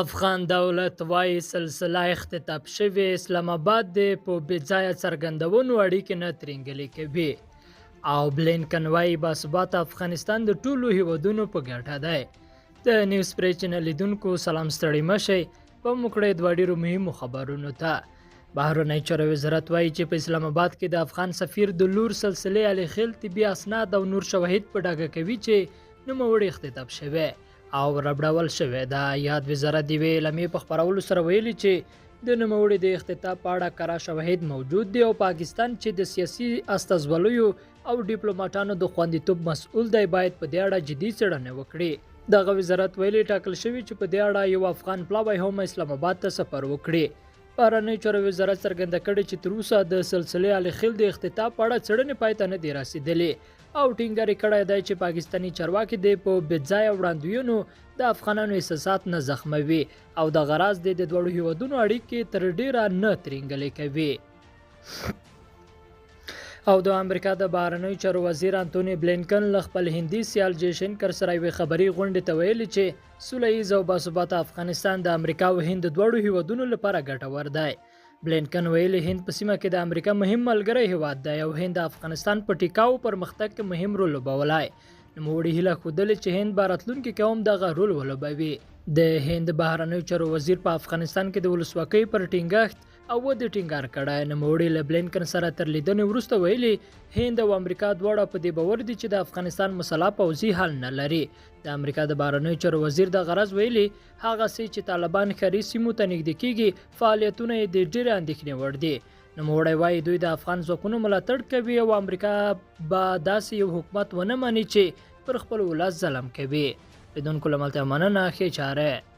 افغان دولت وايي سلسله اختطاف شوې، اسلام اباد دې په بې ځایه څرګندونو اړیکې نه ترینګلې کوي. او بلینکن وايي باثباته افغانستان د ټولو هیوادونو په ګټه دی. د نیوز پرې چینل لیدونکو سلام، ستړي مه شئ. پام وکړئ دوه ډېرو مهمو خبرونو ته. بهرنیو چارو وزارت وایي چې په اسلام اباد کې د افغان سفیر د لور سلسلې علي خیل طبي اسناد او نور شواهد په ډاګه کوي چې نوموړی اختطاف شوی او ربړول شوې ده. یاد وزارت د یوې اعلامیې په خپرولو سره ویلي چې د نوموړي د اختطاف په اړه کره شواهد موجود دي او پاکستان چې د سیاسي استازولیو او ډیپلوماټانو د خوندیتوب مسؤل دی، باید په دې اړه جدي څېړنې وکړي. دغه وزارت ویلي، ټاکل شوي چې په دې اړه یو افغان پلاوی هم اسلام اباد ته سفر وکړي. بهرنیو چارو وزارت څرګنده کړې چې تر اوسه د سلسلې علي خیل د اختطاف په اړه څېړنې پای ته نه دي رسېدلې او ټینګار یې کړی دی چې پاکستاني چارواکي دې په بې ځایه وړاندوینو د افغانانو احساسات نه زخموي او دغه راز دې د دواړو هیوادونو اړیکې تر ډیره نه ترینګلې کوي. او د امریکا د بهرنیو چارو وزیر انتوني بلینکن له خپل هندي سیال جې شنکر سره یوې خبري غونډې ته ویلي چې سوله ییز او باثباته افغانستان د امریکا او هند دواړو هیوادونو لپاره ګټور دی. بلینکن ویلي، هند په سیمه کې د امریکا مهم ملګری هیواد دی او هند د افغانستان په ټیکاو پرمختګ کې مهم رول لوبولای. نوموړي هیله ښودلې چې هند به راتلونکي کې هم دغه رول ولوبوي. د هند بهرنیو چارو وزیر په افغانستان کې د ولسواکۍ پر ټینګښت او ودې ټینګار کړی. نوموړي له بلینکن سره تر لیدنې وروسته ویلي، هند او امریکا دواړه په دې باور دي چې د افغانستان مسله پوځي حل نه لري. د امریکا د بهرنیو چارو وزیر دغه راز ویلي، هغسې چې طالبان ښاري سیمو ته نږدې کېږي، فعالیتونه یې د ډېرې اندېښنې وړ دي. نوموړی وايي، دوی د افغان ځواکونو ملاتړ کوي او امریکا به داسې یو حکومت ونه مني چې پر خپل ولس ظلم کوي. لیدونکو له ملتیا مننه، ښې چارې.